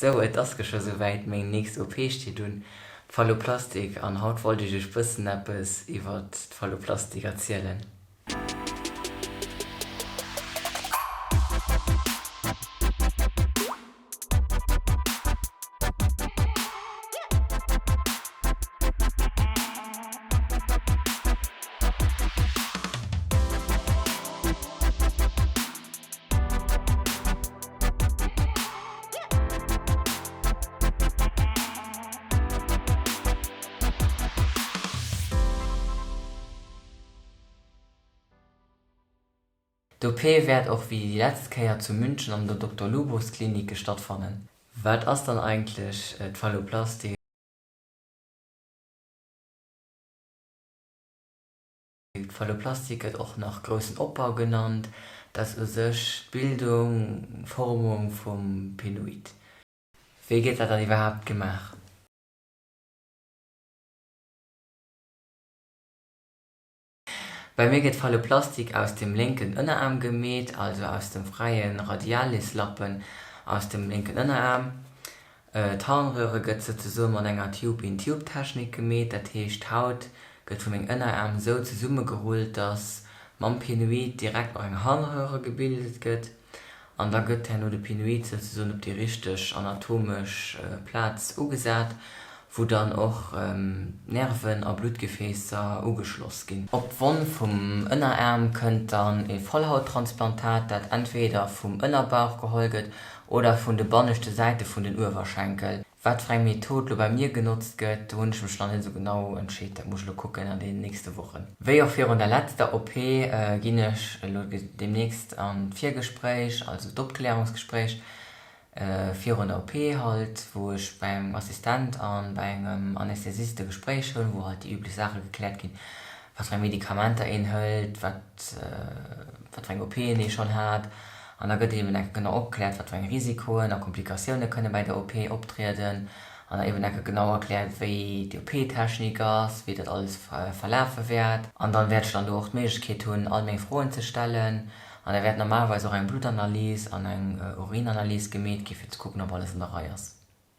Sou, et ass gescho souwäit, meng nächst OP steet un, d'Phalloplastik, an haut wollt ech iech bëssen eppes iwwert d'Phalloplastik erzielen. D'OP wäert och wéi déi letzt Kéier zu München an der Dokter Lubos Klinik stattfannen. Wat ass dann eigentlech d'Phalloplastik? D'Phalloplastik gëtt och nach groussen Opbau genannt, dat ass u sech d'Bildung, Formung vum Penoid. Wéi gëtt dat dann iwwerhaapt gemaach? Bei mir gëtt d'Phalloplastik aus dem lénken Ënneraarm gemeet, also aus dem fräie Radialislappen aus dem lénken Ënneraarm. D'Harnröhre gëtt souzesoe mat enger Tube-in-Tube-Technik gemeet, dat heescht d'Haut gëtt vu meng Ënneraarm sou zesummegerullt, dass mam Penoid direkt och eng Harnröhre gebildet gëtt an da gëtt herno de Penoid souzesoen op déi richteg anatomesch Plaz ugesat, wou dann och Nerven a Bluttgefäässer ugeschloss ginn. Op d'Wonn vum Ënneraarm kënnt dann e Vollhauttransplantat, dat entweder vum Ënnerbauch geholl gëtt oder vun de banneschte Säite vun den Uewerschenkel. Wat fir eng Method lo bei mir genotzt gëtt, do hunn ech mech nach net esou genau entscheet, dat muss ech lo kucken an deenen nächste Wochen. Wéi och virun der letzter OP ginn ech elo demnächst an d'Virgespréich, also d'Opklärungsgespréich virun der OP halt, wou ech bei engem Assistent an bei engem Anästhesist e Gespréich hunn, wou halt déi üblech Saache gekläert ginn, wat fir eng Medikamenter een hëlt, wat wat fir eng OPen ee schonn hat an da gëtt eben enke genau opkläert, wat fir eng Risikoen a Komplikatioune kënne bäi der OP optrieden an da eben enke genau erkläert, wéi déi OP-Technik ass, wéi dat alles verlafe wäert. An dann wäert ech dann do och d'Méiglechkeet hunn, all meng Froen ze stellen an da wäert normalerweis och eng Bluttanalyse an eng Urinanalyse gemeet gi fir ze kucken, ob alles an der Rei ass.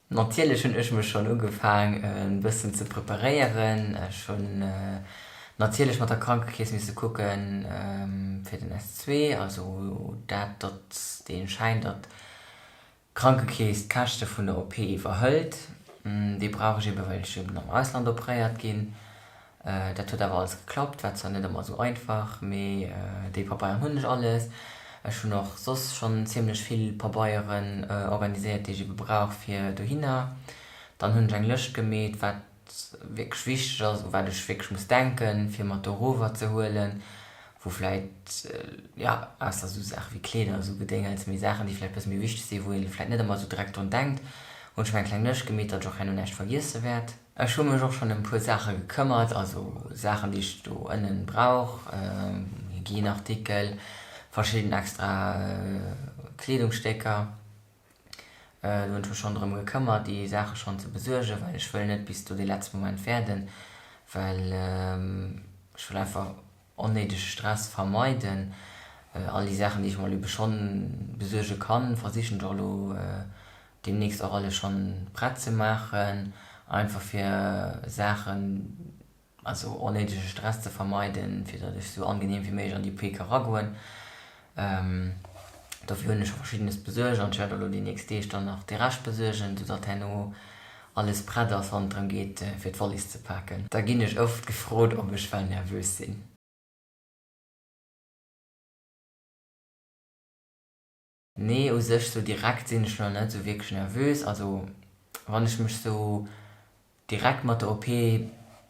Natierlech hunn ech mech schonn ugefaang e bëssen ze preparéieren. Ech hunn natierlech mat der Krankekeess misse kucken fir den S2, also dat datt dee Schäin datt d'Krankekeess d'Käschte vun der OP iwwerhëlt. Dee brauch ech ebe well ech eben am Ausland operéiert ginn. Dat huet awer alles geklappt, war zwar net ëmmer esou einfach, mee déi Pabeieren hunn ech alles. Ech hunn och soss schonn zimmlech vill Pabeieren organiséiert, déi ech ebe brauch fir dohinner. Dann hunn ech eng Lëscht gemeet, wat wierklech wichteg ass, u wat ech wierklech muss denken, fir mat dorower ze huelen, wou vläit, jo, ausser esou Saache wéi Kleeder, esou Gedéngels, mee Saachen, déi vläicht e bësse méi wichteg sinn, wou ee vläicht net ëmmer esou direkt drun denkt, hunn ech mer eng kleng Lëscht gemeet, datt ech och herno näischt vergiesse wäert. Ech hu mech och schonn ëm puer Saache gekëmmert, also Saachen déi ech do ënnen brauch, Hygienartikel, verschidden extra Kleedungsstécker. Do hunn ech mech schonn drëm gekëmmert déi Saache schonn ze besuergen, well ech wëll net bis do dee letzte Moment wäerden, well ech wëll einfach onnéidege Stress vermeiden. All déi Saachen déi ech mer elo ebe schonn besuerge kann, versichen ech och elo deemnächst och alles schonn prett ze maachen, einfach fir Saachen, also onnéidege Stress ze vermeiden, fir datt ech sou angenehm wéi méiglech an déi OP ka ragoen. Dofir hunn ech scho verschiddenes besuergt an ech wäert och elo déi nächst Deeg dann nach de Rescht besuergen, sou datt herno alles prett ass, wann et drëm geet fir d'Wallis ze paken. Da ginn ech oft gefrot, ob ech well nervös sinn. Nee, u sech sou direkt sinn ech nach net sou wierklech nervös. Also wann ech mech sou direkt mat der OP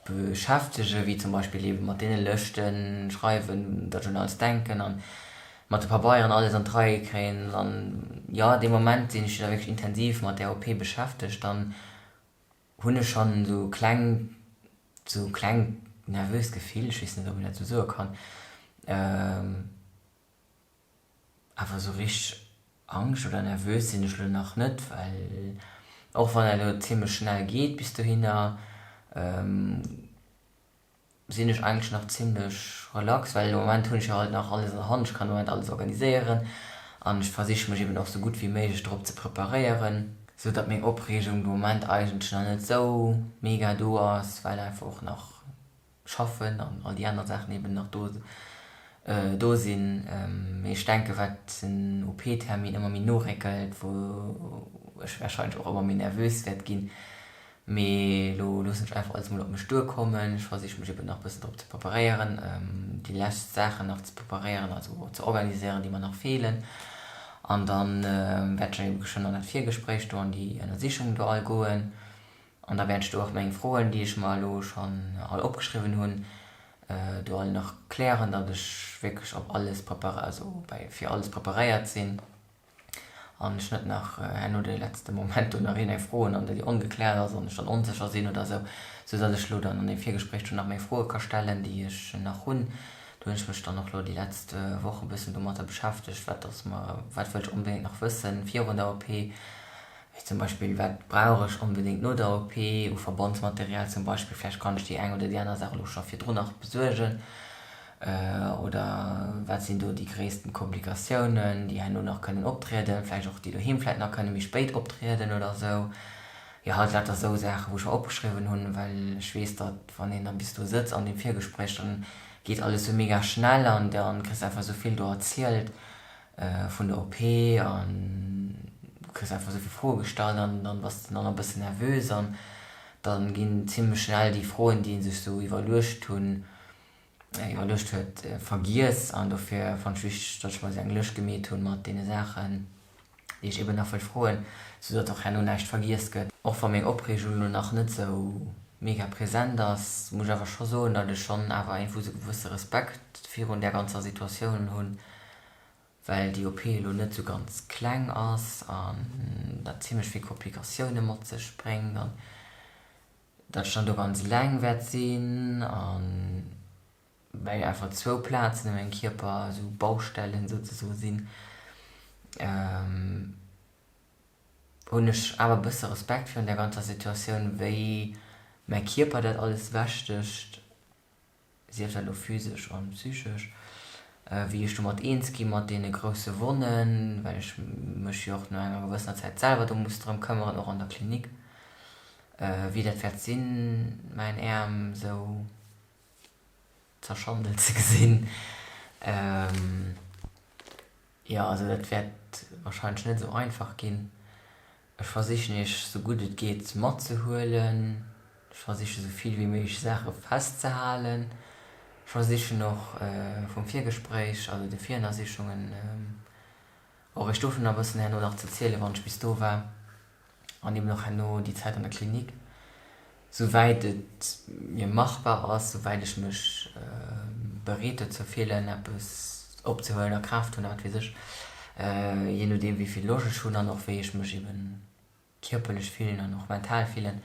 beschäftegen, wéi zum Beispill eben mat deene Lëschten schreiwen, datt ech un alles denken an mat de Pabeieren alles an d'Rei kréien, dann jo, dee Moment sinn ech da wierklech intensiv mat där OP beschäftegt, dann hunn ech schonn sou kleng, sou kleng nervös Gefill, ech weess net ob een dat sou soe kann. Awer esou richteg Angscht oder nervös sinn ech lo nach net, well och wann dat elo zimmlech schnell geet bis dohinner, sinn ech eigentlech nach zimmlech relax, well de Moment hunn ech jo halt nach alles an der Hand, ech kann de Moment alles organiséieren an ech versiche mech eben och sou gutt wéi méiglech drop ze preparéieren. Sou datt meng Opreegung de Moment eigentlech nach net sou mega do ass, well einfach och nach schaffen an all déi aner Saachen eben nach do do sinn. Mee ech denke wat den OP-Termin ëmmer méi no réckelt, wou ech warscheinlech och ëmmer méi nervös wäert ginn. Mee elo loossen ech einfach alles mol op mech duerkommen. Ech versiche mech eben nach e bëssen drop ze preparéieren, déi lescht Saachen nach ze preparéieren, also ze organiséieren, déi mer nach feelen. An da wäert ech ebe geschwënn an dat Virgespréich do, an déi Ënnersichung do all goen. An da wäert ech do och meng Froen, déi ech mer elo schonn all opgeschriwwen hunn, do all nach klären, datt ech wierklech op alles prepar-, also bei fir alles preparéiert sinn an ech net nach herno de letzte Moment do nach iergendeng Fro hunn an déi ongekläert ass an ech dann onsécher sinn oder esou, soudatt ech elo dann an deem Virgespréich do nach meng Froe ka stellen, déi ech nach hunn. Do hunn ech mech dann och elo déi letzt Woch e bëssen domatter beschäftegt, wat ass mer, wat wëll ech onbedéngt nach wëssen virun der OP. Wéi zum Beispill, wat brauch ech onbedéngt no der OP u Verbandsmaterial zum Beispill? Vläicht kann ech déi eng oder déi aner Saach elo scho virdrun nach besuergen. Oder wat sinn do déi gréissten Komplikatiounen, déi herno nach kënnen optrieden, vläicht och déi doheem vläicht nach kënne méi spéit optrieden oder esou. Jo, halt lauter esou Saachen, wou ech mer opgeschriwwen hunn, well ech weess, datt wann een dann bis do sëtzt an deem Virgespréich, dann geet alles esou mega schnell an dann kriss de einfach esou vill do erzielt. vun der OP an du kriss einfach esou vill Froe gestallt an dann bass de dann e bëssen nervös an dann ginn zimlech schnell déi Froen, déi ee sech sou iwwerluecht hunn, iwwerluecht huet, vergiess an dofir fannt ech wichteg, datt ech mer esou eng Lëscht gemeet hunn mat deene Saachen, déi ech eben nach wëll froen, sou datt och herno näischt vergiess gëtt. Och wa meng Opreegung elo nach net sou mega present ass, muss ech awer scho soen, datt ech schonn awer iergendwou sou gewësse Respekt virun där ganzer Situatioun hunn, well déi OP elo net sou ganz kleng ass an dat zimlech vill Komplikatioune mat sech bréngt an datt ech dann do ganz eleng wäert sinn an well einfach zwou Plazen u mengem Kierper esou Baustellen souzesoe sinn, hunn ech awer e bësse Respekt virun där ganzer Situatioun, wéi mäi Kierper dat alles ewechstécht. sief dat elo physesch an psychesch, wéi ech domat eens gi mat deene grousse Wonnen, well ech mech jo och no enger gewëssener Zäit selwer do muss drëm këmmeren, och an der Klinik, wéi dat wäert sinn, mäin Äerm esou zerschandelt ze gesinn. Jo, also dat wäert warscheinlech net esou einfach ginn. Ech versichen iech sou gutt et geet matzehuelen. Ech versiche sou vill wéi méiglech Saache festzehalen. Ech versichen och vum Virgespréich, also de Virënnersichungen, och iech dovunner e bëssen herno nach ze zielen, wann ech bis do war an eben och herno déi Zäit an der Klinik. Souwäit et mir machbar ass, souwäit ech mech bereet dozou fillen, eppes opzehuelen a Kraaft hunn a wat weess ech, jee nodeem wéi vill Loscht ech hunn an och wéi ech mech eben kierperlech fillen an och mental fillen,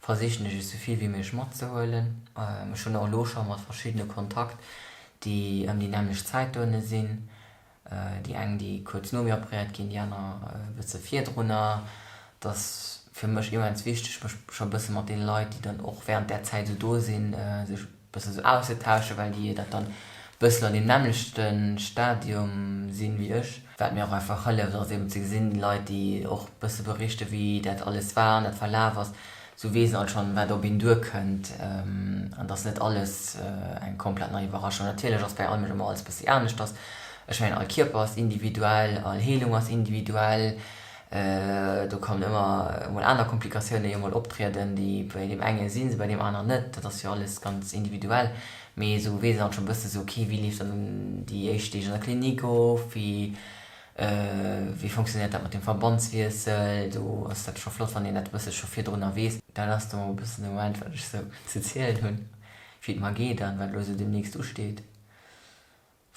versichen ech et sou vill wéi méiglech matzehuelen. Ech hunn och elo scho mat verschiddene Kontakt, déi ëm déi nämmlecht Zäit dohinne sinn, Déi eng, déi kuerz no mir operéiert ginn, déi aner e bësse virdrunner. Et ass fir mech immens wichteg, mech scho e bësse mat deene Leit, déi dann och wärend där Zäit esou do sinn, sech e bësse sou auszetauschen, well déi dat dann e bëssen an deem nämmlechte Stadium sinn wéi ech. Wat mir och einfach hëlleft, ass eben ze gesinn, Leit, déi och e bësse berichten, wéi dat alles war an dat verlaf ass, Sou weess een alt schonn, wat op een duerkënnt an dass net alles eng komplett nei Iwwerraschung. Natierlech ass bei all Mënsch ëmmer alles e bëssi aneschters. Ech mengen, all Kierper ass individuell, all Heelung ass individuell. Do kann ëmmer emol aner Komplikatioune jo mol optrieden, déi bei deem enge sinn, se bei deem aneren net. Dat ass jo alles ganz individuell. Mee esou weess een alt schonn e bësse sou, okay, wéi leeft dann déi éischt Deeg an der Klinik of, wéi Wéi fonctionnéiert dat mat dem Verbandswiessel? Do ass dat scho flott, wann een dat e bësse scho virdrunner weess. Dat ass do e bëssen de Moment, wat ech sou ze zielen hunn, wéi et mer geet an wat elo sou deemnächst usteet.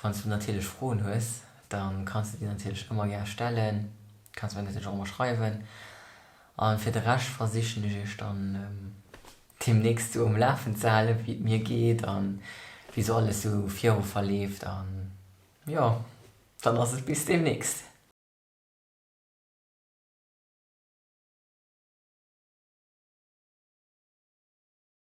Wann s du natierlech Froen hues, da kanns de déi natierlech ëmmer gär stellen, kanns mer natierlech och ëmmer schreiwen. A fir de Rescht versichen ech iech dann deemnächst sou um Lafen ze halen, wéi et mir geet an wéi sou alles sou viru verleeft an jo. Dann ass et bis demnächst.